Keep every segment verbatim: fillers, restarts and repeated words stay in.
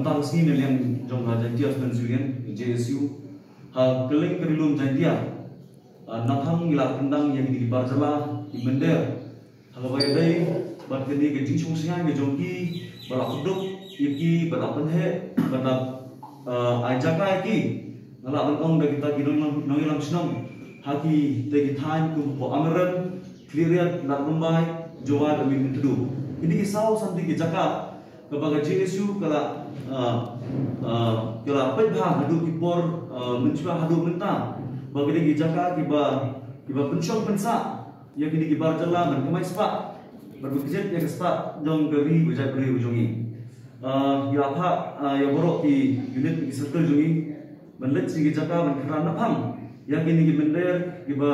Mynta ka sngi na liang jong ka Jaintia Students Union, J S U, ha kylleng ka Ri Lum Jaintia, ah, nathang ngi la pyndang ïa kine ki bar jylla ki mynder ha kaba ïadei bad kane ka jingshong shngain ka jong ki, ba la kdup ïa ki, ba la pynheh, ba la, ah, ai jaka ïa ki. Nga lah ban ong da kita ki nong, nongïalam shnong ha kitei ki thaiñ kum hapoh Amlarem, Khliehriat, Ladrymbai, Jowai bad Mawthadraishan. Kine ki saw san tylli ki jaka kaba ka J S U ka la, ah, ah, ka la peit bha naduh ki por, ah, mynshuwa haduh mynta, ba kine ki jaka kiba, kiba pynshong pynsah ïa kine ki bar jylla ban kamai spah bad ban kjit ïa ka spah jong ka ri bad jaitbynriew jong ngi. Ah, ïa pha, ah, ïa baroh ki unit, ki circle jong ngi, ban leit sha ki jaka ban kren naphang ïa kine ki mynder kiba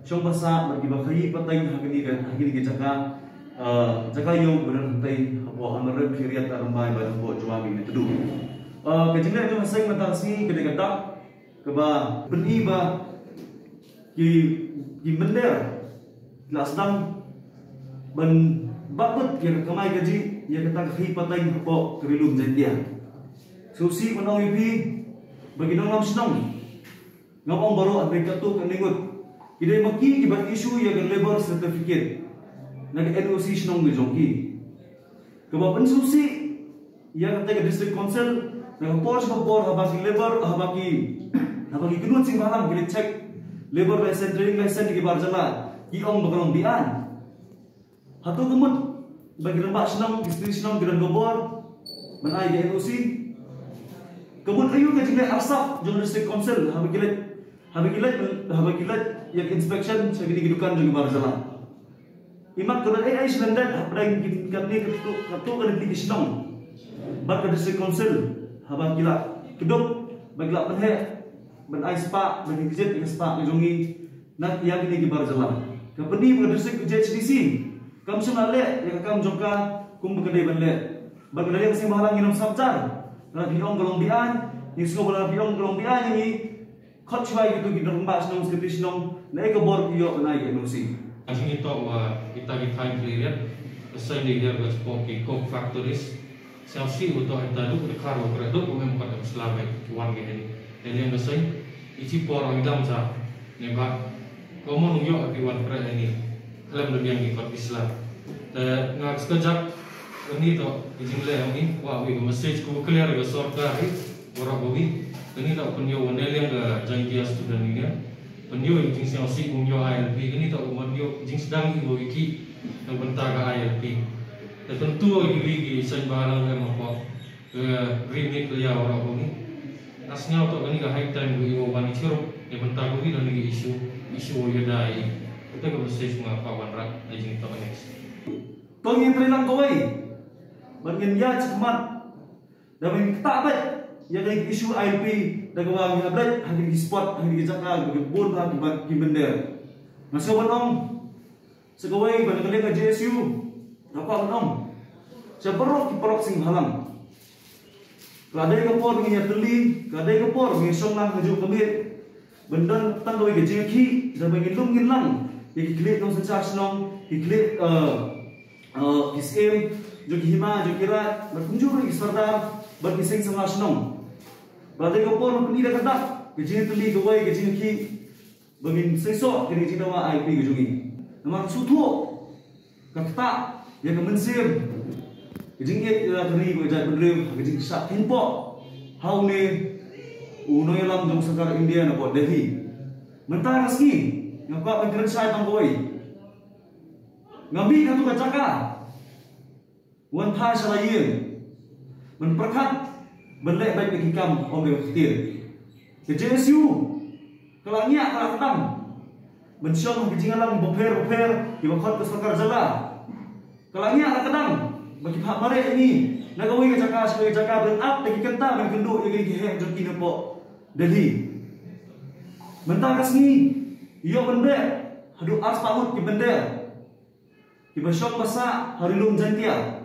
shong ba sah bad kiba khaïi pateng ha kine ki, ha kine ki jaka, ah, jaka ïew ba don hangtei hapoh Amlarem, Khliehriat, Ladrymbai bad hapoh Jowai bad Mawthadraishan. Ah, ka jingleh jong ka seng mynta ka sngi ka dei ka dak kaba pyni ba ki, ki mynder la sdang ban bat ïa ka kamai kajih ïa kata ka khaïi pateng hapoh ka Ri Lum Jaintia. Sngewsih ban ong ïa phi ba ki nongïalam shnong, ngam ong baroh, hynrei katto katne ngut, ki dei ma ki kiba issue ïa ka labour certificate na ka N O C shnong ka jong ki, kaba pynsngewsih ïa kata ka district council. Na ka por sha ka por, haba ki labour, haba ki, haba ki kynhun seng bhalang ki leit check labour license, trading license ki bar jylla, ki ong ba ka long beaiñ. Hato ka mut ba ki rangbah shnong, ki shnong ki don ka bor ban ai ka N O C? Ka mut aïu ka jingleh arsap jong district council haba ki leit, haba ki leit, haba ki leit ïa ka inspection sha kine ki dukan jong ki bar jylla? Imat ka don ai ai shlendait hapdeng katne katto, katto katne tylli ki shnong bad ka district council, haba ki la kdup, ba ki la pynheh ban ai spah, ban kjit ïa ka spah ka jong ngi na ïa kine ki bar jylla. Ka pyni ba ka district, ka J H D C kam shym la leh ïa ka kam jong ka kumba ka dei ban leh. Bad ka dei ka seng bhalang, ngin ym sngap jar lada phi ong ka long beaiñ, ngin sngew ba lada phi ong ka long beaiñ ïa ngi, khot shuwa ïa kito ki rangbah shnong, secretary shnong, na ei ka bor ki ïoh ban ai ka N O C. Ka jingïatoh ba kita ki thaiñ Khliehriat, ka seng Khliehriat ka jingïatoh ki coke factories, sngewsih ba to ita duk dkhar ba khreh duk, ba mem pat ka sla ba wan ka hei. Hei liang ka seng, i chi por ong dam sa ne ba, ka mon ong ïoh ati wan khreh hei ni. Khlem da biang ki kot ki sla. Te nga ka skajak, kani to ki jingleh ong i, wa wi ka message ko clear ka sorkar hi, waroh ba wi. Kani to pynïoh wan ne liang ka Jaintia Student Union. Pynïoh i jingsngewsih, um ïoh I L P, kani to pynïoh jingsdang i ba wi ki na bynta ka I L P. Te tentu wi ki seng bhalang ka ma ko ka remit ka ïa waroh ba wi. Nga sngew to kani ka high time wi wan i chirup ne bynta ka wi da ni issue, issue ïa dai. Kata ka message nga pa wan rat na jing to next. To ngi trei lang kawei ban ngin ïa chikmat da ban ktah bad ïa ka issue I L P da ka wan ïa bad ha ki spot, ha ki jaka, ha ki bun, ha ki ban ki mynder. Nga sngew ban ong sa kawei ban ka liang ka J S U, nga pa ban ong sa baroh ki parok seng bhalang. Ka dei ka por ngi ïa tylli, ka dei ka por ngi shong lang ha juh ka miet. Ban don tang kawei ka jingkhih, da ba ngin lum ngin lang ïa ki khlieh nongsynshar shnong, ki khlieh, eh, eh, ki syiem jong ki hima jong ki raid, bad kumjuh ruh ki sordar bad ki seng samla shnong. Ba dei ka por ban pyni da ka dak ka jingtylli kawei ka jingkhih, ba ngin seisoh kane ka jingdawa I L P ka jong ngi. Namar sngewthuh ka ktah ïa ka mynsiem, ka jingïeit ïa ka ri bad ka jaitbynriew, ka jingshah kheiñpoh ha une u nongïalam jong sorkar India napoh Delhi. Mynta ka sngi nga kwah ban kren shai tang kawei. Nga mih na tu ka jaka, wan phai sha la ïing ban pyrkhat ban leh beit ïa ki kam ong ka ktien. Ka J S U ka la ngiah, ka la kdang ban shong ha ki jingïalang bapher bapher kiba khot ka sorkar jylla. Ka la ngiah, la kdang ba ki phah mareh ïa ngi na kawei ka jaka sha kawei ka jaka, ban ap da ki kynta ban kynduh ïa ki heh jong ki napoh Delhi. Mynta ka sngi ïoh ban beh haduh arspah ngut ki mynder kiba shong ba sah ha Ri Lum Jaintia.